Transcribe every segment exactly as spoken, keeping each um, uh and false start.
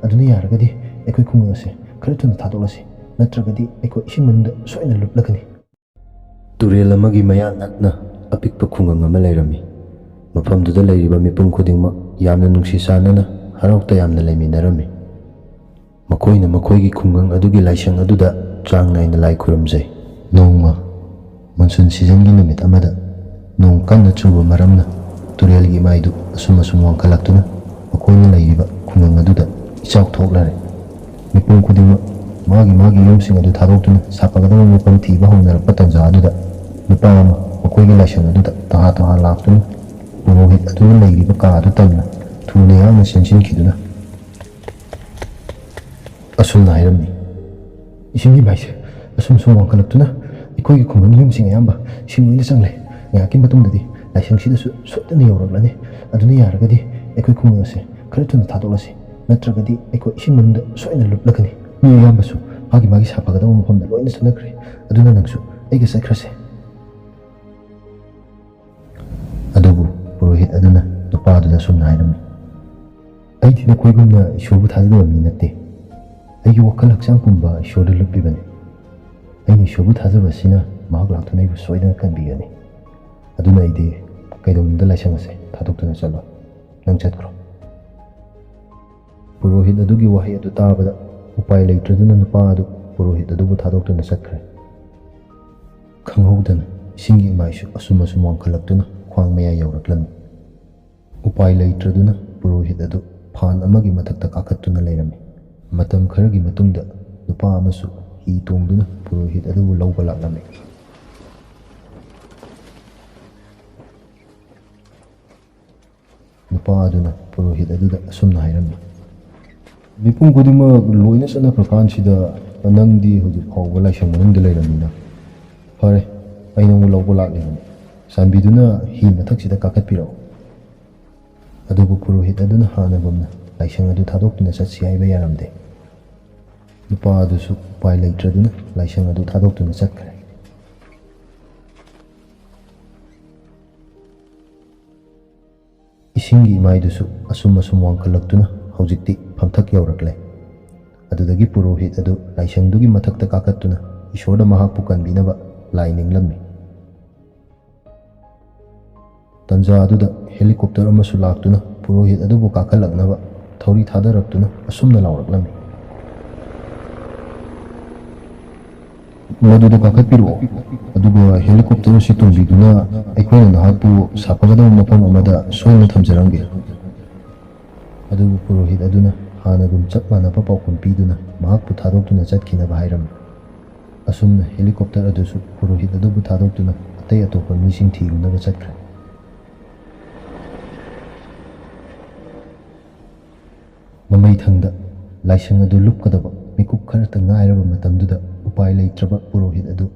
"ꯑꯗꯨꯅ ꯌꯥꯔꯒꯗꯤ ꯑꯩꯈꯣꯏ ꯈꯨꯡꯒꯪ ꯑꯁꯦ ꯈꯔ ꯊꯨꯅ ꯊꯥꯗꯣꯛꯂꯁꯤ, ꯅꯠꯇ꯭ꯔꯒꯗꯤ ꯑꯩꯈꯣꯏ ꯏꯁꯤꯡ ꯃꯅꯨꯡꯗ ꯁꯣꯏꯗꯅ ꯂꯨꯞꯂꯒꯅꯤ"꯫ ꯇꯨꯔꯦꯜ ꯑꯃꯒꯤ ꯃꯌꯥ ꯅꯛꯅ ꯑꯄꯤꯛꯄ ꯈꯨꯡꯒꯪ ꯑꯃ ꯂꯩꯔꯝꯃꯤ꯫ ꯃꯐꯝꯗꯨꯗ ꯂꯩꯔꯤꯕ ꯃꯤꯄꯨꯝ ꯈꯨꯗꯤꯡꯃꯛ ꯌꯥꯝꯅ ꯅꯨꯡꯁꯤ ꯆꯥꯟꯅꯅ, ꯍꯔꯥꯎ ꯇꯌꯥꯝꯅ ꯂꯩꯃꯤꯟꯅꯔꯝꯃꯤ꯫ ꯃꯈꯣꯏꯅ ꯃꯈꯣꯏꯒꯤ ꯈꯨꯡꯒꯪ ꯑꯗꯨꯒꯤ ꯂꯥꯏꯁꯪ ꯑꯗꯨꯗ ꯆꯥꯡ ꯅꯥꯏꯅ ꯂꯥꯏ ꯈꯨꯔꯨꯝꯖꯩ꯫ ꯅꯣꯡꯃ ꯃꯣꯟꯁꯨꯟ ꯁꯤꯖꯟꯒꯤ ꯅꯨꯃꯤꯠ ꯑꯃꯗ ꯅꯣꯡ ꯀꯟꯅ ꯆꯨꯕ ꯃꯔꯝꯅ ꯇꯨꯔꯦꯜꯒꯤ ꯏꯃꯥꯏꯗꯨ ꯑꯁꯨꯝ ꯑꯁꯨꯝ ꯋꯥꯡꯈꯠꯂꯛꯇꯨꯅ ꯃꯈꯣꯏꯅ ꯂꯩꯔꯤꯕ ꯈꯨꯡꯒꯪ ꯑꯗꯨꯗ ꯏꯆꯥꯎ ꯊꯣꯛꯂꯔꯦ꯫ ꯃꯤꯄꯨꯝ ꯈꯨꯗꯤꯡꯃꯛ ꯃꯥꯒꯤ ꯃꯥꯒꯤ ꯌꯨꯝꯁꯤꯡ ꯑꯗꯨ ꯊꯥꯗꯣꯛꯇꯨꯅ ꯁꯥꯐꯒꯗꯕ ꯃꯐꯝ ꯊꯤꯕ ꯍꯧꯅꯔꯛꯄ ꯇꯥꯟꯖꯥ ꯑꯗꯨꯗ, ꯅꯨꯄꯥ ꯑꯃ ꯃꯈꯣꯏꯒꯤ ꯂꯥꯏꯁꯪ ꯑꯗꯨꯗ ꯇꯍꯥ ꯇꯍꯥ ꯂꯥꯛꯇꯨꯅ ꯄꯨꯔꯣꯍꯤꯠ ꯑꯗꯨꯅ ꯂꯩꯔꯤꯕ ꯀꯥ ꯑꯗꯨ ꯇꯝꯅ ꯊꯨꯅ ꯌꯥꯡꯅ ꯆꯦꯟꯁꯤꯟꯈꯤꯗꯨꯅ ꯑꯁꯨꯝꯅ ꯍꯥꯏꯔꯝꯃꯤ: "ꯏꯁꯤꯡꯒꯤ ꯃꯥꯏꯁꯦ ꯑꯁꯨꯝ ꯁꯨꯝ ꯋꯥꯡꯈꯠꯂꯛꯇꯨꯅ ꯑꯩꯈꯣꯏꯒꯤ ꯈꯨꯡꯒꯪꯒꯤ ꯌꯨꯝꯁꯤꯡ ꯑꯌꯥꯝꯕ ꯏꯁꯤꯡ ꯂꯣꯏꯅ ꯆꯪꯂꯦ꯫ ꯉꯥꯏꯍꯥꯛꯀꯤ ꯃꯇꯨꯡꯗꯗꯤ ꯂꯥꯏꯁꯪꯁꯤꯗꯁꯨ ꯁꯣꯏꯗꯅ ꯌꯧꯔꯛꯂꯅꯤ꯫ ꯑꯗꯨꯅ ꯌꯥꯔꯒꯗꯤ ꯑꯩꯈꯣꯏ ꯈꯨꯡꯒꯪ ꯑꯁꯦ ꯈꯔ ꯊꯨꯅ ꯊꯥꯗꯣꯛꯂꯁꯤ, ꯅꯠꯇ꯭ꯔꯒꯗꯤ ꯑꯩꯈꯣꯏ ꯏꯁꯤꯡ ꯃꯅꯨꯡꯗ ꯁꯣꯏꯗꯅ ꯂꯨꯞꯂꯒꯅꯤ꯫ ꯃꯤ ꯑꯌꯥꯝꯕꯁꯨ ꯃꯥꯒꯤ ꯃꯥꯒꯤ ꯁꯥꯐꯒꯗꯕ ꯃꯐꯝꯗ ꯂꯣꯏꯅ ꯆꯠꯅꯈ꯭ꯔꯦ꯫ ꯑꯗꯨꯅ ꯅꯪꯁꯨ ꯑꯩꯒ ꯆꯠꯈ꯭ꯔꯁꯦ"꯫ ꯑꯗꯨꯕꯨ ꯄꯨꯔꯣꯍꯤꯠ ꯑꯗꯨꯅ ꯅꯨꯄꯥ ꯑꯗꯨꯗ ꯑꯁꯨꯝꯅ ꯍꯥꯏꯔꯝꯃꯤ: "ꯑꯩꯗꯤ ꯅꯈꯣꯏꯒꯨꯝꯅ ꯏꯁꯣꯔꯕꯨ ꯊꯥꯖꯗꯕ ꯃꯤ ꯅꯠꯇꯦ꯫ ꯑꯩꯒꯤ ꯋꯥꯈꯜ ꯍꯛꯆꯥꯡ ꯄꯨꯝꯕ ꯏꯁꯣꯔꯗ ꯂꯨꯞꯄꯤꯕꯅꯤ꯫ ꯑꯩꯅ ꯏꯁꯣꯔꯕꯨ ꯊꯥꯖꯕ ꯑꯁꯤꯅ ꯃꯍꯥꯛ ꯂꯥꯛꯇꯨꯅ ꯑꯩꯕꯨ ꯁꯣꯏꯗꯅ ꯀꯟꯕꯤꯒꯅꯤ꯫ ꯑꯗꯨꯅ ꯑꯩꯗꯤ ꯀꯩꯗꯧꯅꯨꯡꯗ ꯂꯥꯏꯁꯪ ꯑꯁꯦ ꯊꯥꯗꯣꯛꯇꯨꯅ ꯆꯠꯂꯣꯏ꯫ ꯅꯪ ꯆꯠꯈ꯭ꯔꯣ"꯫ ꯄꯨꯔꯣꯍꯤꯠ ꯑꯗꯨꯒꯤ ꯋꯥꯍꯩ ꯑꯗꯨ ꯇꯥꯕꯗ ꯎꯄꯥꯏ ꯂꯩꯇ꯭ꯔꯗꯨꯅ ꯅꯨꯄꯥ ꯑꯗꯨ ꯄꯨꯔꯣꯍꯤꯠ ꯑꯗꯨꯕꯨ ꯊꯥꯗꯣꯛꯇꯨꯅ ꯆꯠꯈ꯭ꯔꯦ꯫ ꯈꯪꯍꯧꯗꯅ ꯏꯁꯤꯡꯒꯤ ꯏꯃꯥꯏꯁꯨ ꯑꯁꯨꯝ ꯑꯁꯨꯝ ꯋꯥꯡꯈꯠꯂꯛꯇꯨꯅ ꯈ꯭ꯋꯥꯡ ꯃꯌꯥ ꯌꯧꯔꯛꯂꯝꯃꯤ꯫ ꯎꯄꯥꯏ ꯂꯩꯇ꯭ꯔꯗꯨꯅ ꯄꯨꯔꯣꯍꯤꯠ ꯑꯗꯨ ꯐꯥꯟ ꯑꯃꯒꯤ ꯃꯊꯛꯇ ꯀꯥꯈꯠꯇꯨꯅ ꯂꯩꯔꯝꯃꯤ꯫ ꯃꯇꯝ ꯈꯔꯒꯤ ꯃꯇꯨꯡꯗ ꯅꯨꯄꯥ ꯑꯃꯁꯨ ꯍꯤ ꯇꯣꯡꯗꯨꯅ ꯄꯨꯔꯣꯍꯤꯠ ꯑꯗꯨꯕꯨ ꯂꯧꯕ ꯂꯥꯛꯂꯝꯃꯤ꯫ ꯅꯨꯄꯥ ꯑꯗꯨꯅ ꯄꯨꯔꯣꯍꯤꯠ ꯑꯗꯨꯗ ꯑꯁꯨꯝꯅ ꯍꯥꯏꯔꯝꯃꯤ: "ꯃꯤꯄꯨꯝ ꯈꯨꯗꯤꯡꯃꯛ ꯂꯣꯏꯅ ꯆꯠꯅꯈ꯭ꯔꯀꯥꯟꯁꯤꯗ ꯅꯪꯗꯤ ꯍꯧꯖꯤꯛ ꯐꯥꯎꯕ ꯂꯥꯏꯁꯪ ꯃꯅꯨꯡꯗ ꯂꯩꯔꯝꯃꯤꯅ, ꯐꯔꯦ, ꯑꯩ ꯅꯪꯕꯨ ꯂꯧꯕ ꯂꯥꯛꯂꯤꯕꯅꯤ꯫ ꯆꯥꯟꯕꯤꯗꯨꯅ ꯍꯤ ꯃꯊꯛꯁꯤꯗ ꯀꯥꯈꯠꯄꯤꯔꯛꯎ"꯫ ꯑꯗꯨꯕꯨ ꯄꯨꯔꯣꯍꯤꯠ ꯑꯗꯨꯅ ꯍꯥꯟꯅꯒꯨꯝꯅ ꯂꯥꯏꯁꯪ ꯑꯗꯨ ꯊꯥꯗꯣꯛꯇꯨꯅ ꯆꯠꯁꯤ ꯍꯥꯏꯕ ꯌꯥꯔꯝꯗꯦ꯫ ꯅꯨꯄꯥ ꯑꯗꯨꯁꯨ ꯎꯄꯥꯏ ꯂꯩꯇ꯭ꯔꯗꯨꯅ ꯂꯥꯏꯁꯪ ꯑꯗꯨ ꯊꯥꯗꯣꯛꯇꯨꯅ ꯆꯠꯈ꯭ꯔꯦ꯫ ꯏꯁꯤꯡꯒꯤ ꯏꯃꯥꯏꯗꯨꯁꯨ ꯑꯁꯨꯝ ꯑꯁꯨꯝ ꯋꯥꯡꯈꯠꯂꯛꯇꯨꯅ ꯍꯧꯖꯤꯛꯇꯤ ꯐꯝꯊꯛ ꯌꯧꯔꯛꯂꯦ꯫ ꯑꯗꯨꯗꯒꯤ ꯄꯨꯔꯣꯍꯤꯠ ꯑꯗꯨ ꯂꯥꯏꯁꯪꯗꯨꯒꯤ ꯃꯊꯛꯇ ꯀꯥꯈꯠꯇꯨꯅ ꯏꯁꯣꯔꯗ ꯃꯍꯥꯛꯄꯨ ꯀꯟꯕꯤꯅꯕ ꯂꯥꯏ ꯅꯤꯡꯂꯝꯃꯤ꯫ ꯇꯟꯖꯥ ꯑꯗꯨꯗ ꯍꯦꯂꯤꯀꯣꯞꯇꯔ ꯑꯃꯁꯨ ꯂꯥꯛꯇꯨꯅ ꯄꯨꯔꯣꯍꯤꯠ ꯑꯗꯨꯕꯨ ꯀꯥꯈꯠꯂꯛꯅꯕ ꯊꯧꯔꯤ ꯊꯥꯗꯔꯛꯇꯨꯅ ꯑꯁꯨꯝꯅ ꯂꯥꯎꯔꯛꯂꯝꯃꯤ, "ꯃꯗꯨꯗ ꯀꯥꯈꯠꯄꯤꯔꯛꯑꯣ, ꯑꯗꯨꯒ ꯍꯦꯂꯤꯀꯣꯞꯇꯔ ꯑꯁꯤ ꯇꯣꯡꯕꯤꯗꯨꯅ ꯑꯩꯈꯣꯏꯅ ꯅꯍꯥꯛꯄꯨ ꯁꯥꯐꯒꯗꯕ ꯃꯐꯝ ꯑꯃꯗ ꯁꯣꯏꯅ ꯊꯝꯖꯔꯝꯒꯦ"꯫ ꯑꯗꯨꯕꯨ ꯄꯨꯔꯣꯍꯤꯠ ꯑꯗꯨꯅ ꯍꯥꯟꯅꯒꯨꯝ ꯆꯞ ꯃꯥꯟꯅꯕ ꯄꯥꯎꯈꯨꯝ ꯄꯤꯗꯨꯅ ꯃꯍꯥꯛꯄꯨ ꯊꯥꯗꯣꯛꯇꯨꯅ ꯆꯠꯈꯤꯅꯕ ꯍꯥꯏꯔꯝꯃꯤ꯫ ꯑꯁꯨꯝꯅ ꯍꯦꯂꯤꯀꯣꯞꯇꯔ ꯑꯗꯨꯁꯨ ꯄꯨꯔꯣꯍꯤꯠ ꯑꯗꯨꯕꯨ ꯊꯥꯗꯣꯛꯇꯨꯅ ꯑꯇꯩ ꯑꯇꯣꯞꯄ ꯃꯤꯁꯤꯡ ꯊꯤꯔꯨꯅꯕ ꯆꯠꯈ꯭ꯔꯦ꯫ ꯃꯃꯩꯊꯪꯗ ꯂꯥꯏꯁꯪ ꯑꯗꯨ ꯂꯨꯞꯀꯗꯕ ꯃꯤꯀꯨꯞ ꯈꯔꯇ ꯉꯥꯏꯔꯕ ꯃꯇꯝꯗꯨꯗ ꯎꯄꯥꯏ ꯂꯩꯇ꯭ꯔꯕ ꯄꯨꯔꯣꯍꯤꯠ ꯑꯗꯨ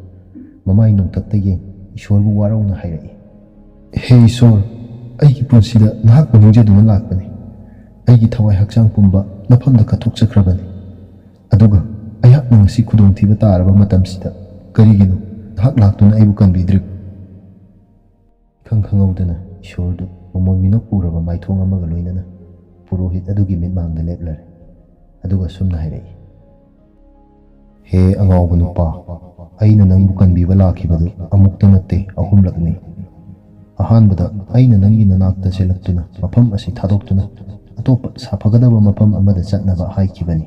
ꯃꯃꯥꯏ ꯅꯣꯡꯊꯛꯇ ꯌꯦꯡ ꯏꯁꯣꯔꯕꯨ ꯋꯥꯔꯧꯅ ꯍꯥꯏꯔꯛꯏ, "ꯍꯦ ꯏꯁꯣꯔ, ꯑꯩꯒꯤ ꯄꯨꯟꯁꯤꯗ ꯅꯍꯥꯛꯄꯨ ꯅꯤꯡꯖꯗꯨꯅ ꯂꯥꯛꯄꯅꯤ꯫ ꯑꯩꯒꯤ ꯊꯋꯥꯏ ꯍꯛꯆꯥꯡ ꯄꯨꯝꯕ ꯅꯐꯝꯗ ꯀꯠꯊꯣꯛꯆꯈ꯭ꯔꯕꯅꯤ꯫ ꯑꯗꯨꯒ ꯑꯩꯍꯥꯛꯅ ꯉꯁꯤ ꯈꯨꯗꯣꯡꯊꯤꯕ ꯇꯥꯔꯕ ꯃꯇꯝꯁꯤꯗ ꯀꯔꯤꯒꯤꯅꯣ ꯅꯍꯥꯛ ꯂꯥꯛꯇꯨꯅ ꯑꯩꯕꯨ ꯀꯟꯕꯤꯗ꯭ꯔꯤꯕ?" ꯏꯈꯪ ꯈꯪꯍꯧꯗꯅ ꯏꯁꯣꯔꯗꯨ ꯃꯃꯣꯟ ꯃꯤꯅꯣꯛ ꯎꯔꯕ ꯃꯥꯏꯊꯣꯡ ꯑꯃꯒ ꯂꯣꯏꯅꯅ ꯄꯨꯔꯣꯍꯤꯠ ꯑꯗꯨꯒꯤ ꯃꯤꯠꯃꯥꯡꯗ ꯂꯦꯞꯂꯔꯦ꯫ ꯑꯗꯨꯒ ꯑꯁꯨꯝꯅ ꯍꯥꯏꯔꯛꯏ, "ꯍꯦ ꯑꯉꯥꯎꯕ ꯅꯨꯄꯥ, ꯑꯩꯅ ꯅꯪꯕꯨ ꯀꯟꯕꯤꯕ ꯂꯥꯛꯈꯤꯕꯗꯨ ꯑꯃꯨꯛꯇ ꯅꯠꯇꯦ, ꯑꯍꯨꯝꯂꯛꯅꯤ꯫ ꯑꯍꯥꯟꯕꯗ ꯑꯩꯅ ꯅꯪꯒꯤ ꯅꯅꯥꯛꯇ ꯆꯦꯜꯂꯛꯇꯨꯅ ꯃꯐꯝ ꯑꯁꯤ ꯊꯥꯗꯣꯛꯇꯨꯅ ꯑꯇꯣꯞꯄ ꯁꯥꯐꯒꯗꯕ ꯃꯐꯝ ꯑꯃꯗ ꯆꯠꯅꯕ ꯍꯥꯏꯈꯤꯕꯅꯤ꯫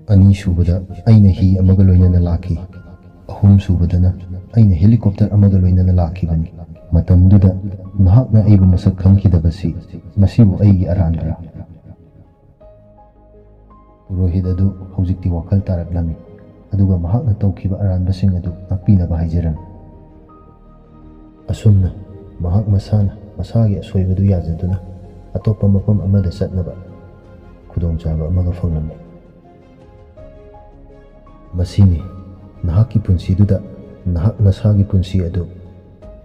ꯑꯅꯤꯁꯨꯕꯗ ꯑꯩꯅ ꯍꯤ ꯑꯃꯒ ꯂꯣꯏꯅꯅ ꯂꯥꯛꯈꯤ꯫ ꯑꯍꯨꯝꯁꯨꯕꯗꯅ ꯑꯩꯅ ꯍꯦꯂꯤꯀꯣꯞꯇꯔ ꯑꯃꯒ ꯂꯣꯏꯅꯅ ꯂꯥꯛꯈꯤꯕꯅꯤ꯫ ꯃꯇꯝꯗꯨꯗ ꯅꯍꯥꯛꯅ ꯑꯩꯕꯨ ꯃꯁꯛ ꯈꯪꯈꯤꯗꯕꯁꯤ ꯃꯁꯤꯕꯨ ꯑꯩꯒꯤ ꯑꯔꯥꯟꯕꯔꯥ?" ꯄꯨꯔꯣꯍꯤꯠ ꯑꯗꯨ ꯍꯧꯖꯤꯛꯇꯤ ꯋꯥꯈꯜ ꯇꯥꯔꯛꯂꯝꯃꯤ, ꯑꯗꯨꯒ ꯃꯍꯥꯛꯅ ꯇꯧꯈꯤꯕ ꯑꯔꯥꯟꯕꯁꯤꯡ ꯑꯗꯨ ꯉꯥꯛꯄꯤꯅꯕ ꯍꯥꯏꯖꯔꯝꯃꯤ꯫ ꯑꯁꯨꯝꯅ ꯃꯍꯥꯛ ꯃꯁꯥꯅ ꯃꯁꯥꯒꯤ ꯑꯁꯣꯏꯕꯗꯨ ꯌꯥꯖꯗꯨꯅ ꯑꯇꯣꯞꯄ ꯃꯐꯝ ꯑꯃꯗ ꯆꯠꯅꯕ ꯈꯨꯗꯣꯡꯆꯥꯕ ꯑꯃꯒ ꯐꯪꯂꯝꯃꯤ꯫ ꯃꯁꯤꯅꯤ, ꯅꯍꯥꯛꯀꯤ ꯄꯨꯟꯁꯤꯗꯨꯗ ꯅꯍꯥꯛ ꯅꯁꯥꯒꯤ ꯄꯨꯟꯁꯤ ꯑꯗꯨ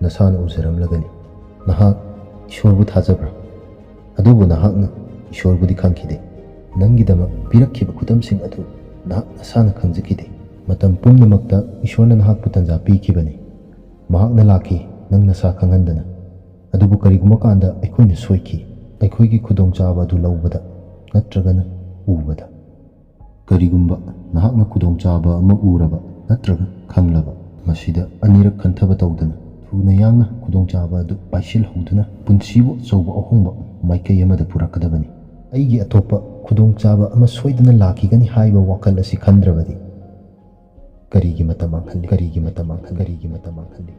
ꯅꯁꯥꯅ ꯎꯖꯔꯝꯂꯒꯅꯤ꯫ ꯅꯍꯥꯛ ꯏꯁꯣꯔꯕꯨ ꯊꯥꯖꯕ꯭ꯔꯥ? ꯑꯗꯨꯕꯨ ꯅꯍꯥꯛꯅ ꯏꯁꯣꯔꯕꯨꯗꯤ ꯈꯪꯈꯤꯗꯦ꯫ ꯅꯪꯒꯤꯗꯃꯛ ꯄꯤꯔꯛꯈꯤꯕ ꯈꯨꯗꯝꯁꯤꯡ ꯑꯗꯨ ꯅꯍꯥꯛ ꯅꯁꯥꯅ ꯈꯪꯖꯈꯤꯗꯦ꯫ ꯃꯇꯝ ꯄꯨꯝꯅꯃꯛꯇ ꯏꯁꯣꯔꯅ ꯅꯍꯥꯛꯄꯨ ꯇꯟꯖꯥ ꯄꯤꯈꯤꯕꯅꯤ꯫ ꯃꯍꯥꯛꯅ ꯂꯥꯛꯈꯤ, ꯅꯪ ꯅꯁꯥ ꯈꯪꯍꯟꯗꯅ꯫ ꯑꯗꯨꯕꯨ ꯀꯔꯤꯒꯨꯝꯕ ꯀꯥꯟꯗ ꯑꯩꯈꯣꯏꯅ ꯁꯣꯏꯈꯤ꯫ ꯑꯩꯈꯣꯏꯒꯤ ꯈꯨꯗꯣꯡꯆꯥꯕ ꯑꯗꯨ ꯂꯧꯕꯗ ꯅꯠꯇ꯭ꯔꯒꯅ ꯎꯕꯗ꯫ ꯀꯔꯤꯒꯨꯝꯕ ꯅꯍꯥꯛꯅ ꯈꯨꯗꯣꯡꯆꯥꯕ ꯑꯃ ꯎꯔꯕ ꯅꯠꯇ꯭ꯔꯒ ꯈꯪꯂꯕ, ꯃꯁꯤꯗ ꯑꯅꯤꯔꯛ ꯈꯟꯊꯕ ꯇꯧꯗꯅ ꯊꯨꯅ ꯌꯥꯡꯅ ꯈꯨꯗꯣꯡꯆꯥꯕ ꯑꯗꯨ ꯄꯥꯏꯁꯤꯜꯍꯧꯗꯨꯅ ꯄꯨꯟꯁꯤꯕꯨ ꯑꯆꯧꯕ ꯑꯍꯣꯡꯕ ꯃꯥꯏꯀꯩ ꯑꯃꯗ ꯄꯨꯔꯛꯀꯗꯕꯅꯤ꯫ ꯑꯩꯒꯤ ꯑꯇꯣꯞꯄ ꯈꯨꯗꯣꯡꯆꯥꯕ ꯑꯃ ꯁꯣꯏꯗꯅ ꯂꯥꯛꯈꯤꯒꯅꯤ ꯍꯥꯏꯕ ꯋꯥꯈꯜ ꯑꯁꯤ ꯈꯟꯗ꯭ꯔꯕꯗꯤ ꯀꯔꯤꯒꯤ ꯃꯇꯝ ꯃꯥꯡꯍꯜꯂꯤ? ꯀꯔꯤꯒꯤ ꯃꯇꯝ ꯃꯥꯡꯍꯜꯂꯤ? ꯀꯔꯤꯒꯤ ꯃꯇꯝ ꯃꯥꯡꯍꯜꯂꯤ?